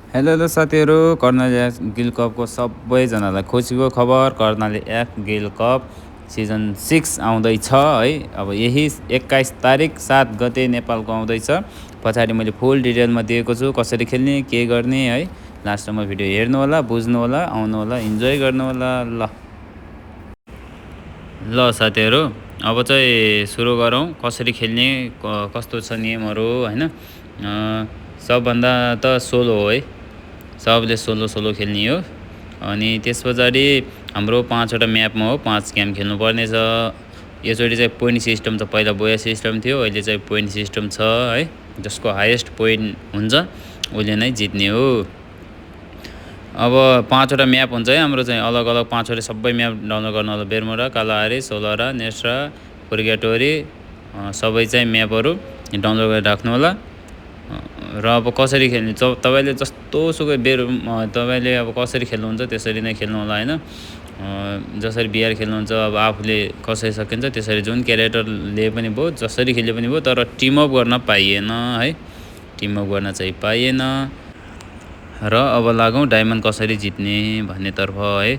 Hello hello साथीहरू, Karnali F gill कपको सबैजनालाई खुसीको खबर। Karnali F gill cup season 6 आउँदैछ है। अब यही 21 तारिक 7 गते नेपालको आउँदैछ। पछाडि मैले फुल डिटेलमा दिएको छु कसरी खेल्ने के गर्ने है। लास्टमा भिडियो हेर्नु होला, बुझ्नु होला, आउनु होला, इन्जोय गर्नु होला। ल साथीहरू, अब चाहिँ सुरु गरौँ। कसरी खेल्ने, कस्तो छ नियमहरू हैन। सबभन्दा त सोलो हो है, सबले सोलो खेल्ने हो। अनि त्यस पछाडि हाम्रो 5वटा म्यापमा हो, 5 गेम खेल्नुपर्ने छ। यसरी चाहिँ पोइन्ट सिस्टम छ, पहिला बोया सिस्टम थियो, अहिले चाहिँ पोइन्ट सिस्टम छ है। जसको हाइएस्ट पोइन्ट हुन्छ उसले नै जित्ने हो। अब 5वटा म्याप हुन्छ है हाम्रो चाहिँ, अलग अलग 5वटा सबै म्याप डाउनलोड गर्नु होला। बेरमुडा, कालाहारी, सोलरा, नेस्रा, पुर्गेटोरी सबै चाहिँ म्यापहरू डाउनलोड गरेर राख्नु होला। र अब कसरी खेल्ने, तपाईँले जस्तोसुकै तपाईँले अब कसरी खेल्नुहुन्छ त्यसरी नै खेल्नु होला हैन। जसरी बिआर खेल्नुहुन्छ, अब आफूले कसरी सकिन्छ त्यसरी, जुन क्यारेक्टरले पनि भयो, जसरी खेले पनि भयो, तर टिमअप गर्न पाइएन है। टिमअप गर्न चाहिँ पाइएन। र अब लागौँ डायमन्ड कसरी जित्ने भन्नेतर्फ है।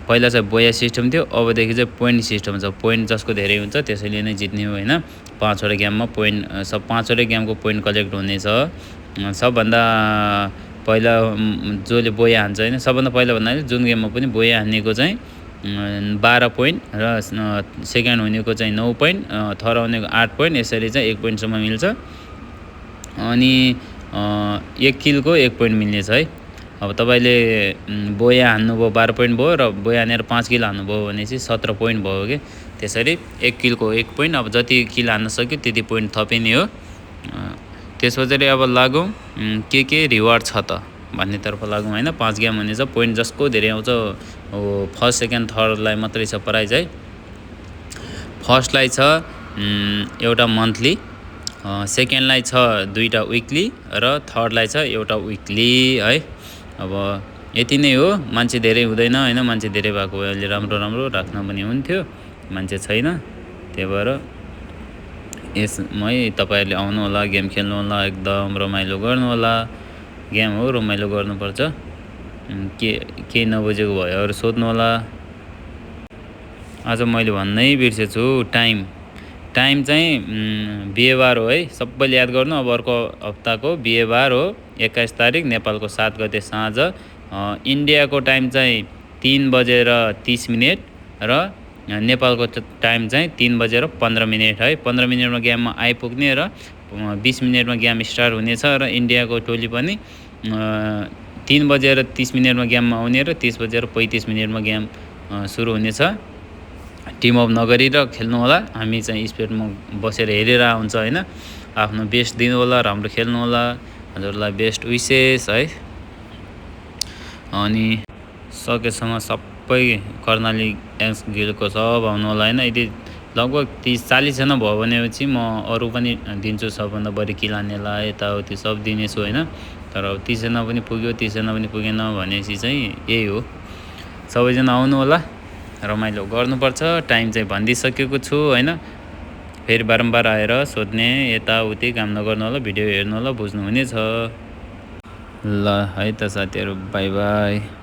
पहिला चाहिँ बोया सिस्टम थियो, अबदेखि चाहिँ पोइन्ट सिस्टम छ। पोइन्ट जसको धेरै हुन्छ त्यसैले नै जित्ने हो हैन। 5वटा गेममा पोइन्ट, 5वटै गेमको पोइन्ट कलेक्ट हुनेछ। सबभन्दा पहिला जसले बोया हान्छ हैन, सबभन्दा पहिला भन्नाले जुन गेममा पनि बोया हान्नेको चाहिँ 12 पोइन्ट र सेकेन्ड हुनेको चाहिँ 9 पोइन्ट, थर्ड हुनेको 8 पोइन्ट, यसरी चाहिँ 1 पोइन्टसम्म मिल्छ। अनि 1 किलको 1 पोइन्ट मिल्नेछ है। अब तपाईँले बोया हान्नुभयो 12 पोइन्ट भयो, र बोया हानेर 5 किल हान्नुभयो भने चाहिँ 17 पोइन्ट भयो कि। त्यसरी 1 किलको 1 पोइन्ट, अब जति किल हान्न सक्यो त्यति पोइन्ट थपिने हो। त्यस पछाडि अब लागौँ के रिवार्ड छ त भन्नेतर्फ लागौँ हैन। 5 गेम हुनेछ, पोइन्ट जसको धेरै आउँछ फर्स्ट सेकेन्ड थर्डलाई मात्रै छ प्राइज है। फर्स्टलाई छ एउटा मन्थली, सेकेन्डलाई छ 2टा विकली, र थर्डलाई छ एउटा विकली है। अब यति नै हो। मान्छे धेरै हुँदैन हैन, मान्छे धेरै भएको भए अहिले राम्रो राख्न पनि हुन्थ्यो, मान्छे छैन। त्यही भएर यसमै तपाईहरुले आउनु होला, गेम खेल्नु होला, एकदम रमाइलो गर्नु होला। गेम हो, रमाइलो गर्नुपर्छ। के नबुझेको भएहरू सोध्नु होला। आज मैले भन्नै बिर्सेछु, टाइम चाहिँ बिहीबार हो है। सबैले याद गर्नु। अब अर्को हप्ताको बिहीबार हो, 21 तारिक नेपालको 7 गते साँझ। इन्डियाको टाइम चाहिँ 3:30 र नेपालको टाइम चाहिँ 3:15 है। 15 मिनटमा गेममा आइपुग्ने र 20 मिनटमा गेम स्टार्ट हुनेछ। र इन्डियाको टोली पनि 3:30 गेममा आउने र 30:35 गेम सुरु हुनेछ। टिमअप नगरी र खेल्नु होला। हामी चाहिँ स्पेडमा बसेर हेरेर हुन्छ हैन। आफ्नो बेस्ट दिनु होला, राम्रो खेल्नु होला। हजुरलाई बेस्ट विशेष है। अनि सकेसम्म सबै कर्णाली एफ गिलको सब आउनु होला हैन। यदि लगभग 30-40 जना भयो भनेपछि म अरू पनि दिन्छु, सबभन्दा बढी किल हान्नेलाई यताउति सब दिनेछु हैन। तर 30 जना पनि पुग्यो, 30 जना पनि पुगेन भनेपछि चाहिँ यही हो। सबैजना आउनु होला, रमाइलो गर्नुपर्छ। टाइम चाहिँ भनिदिइसकेको छु हैन। फेरि बारम्बार आएर सोध्ने यताउति काम नगर्नु होला, भिडियो हेर्नु होला, बुझ्नु हुनेछ। ल है त साथीहरू, बाई बाई।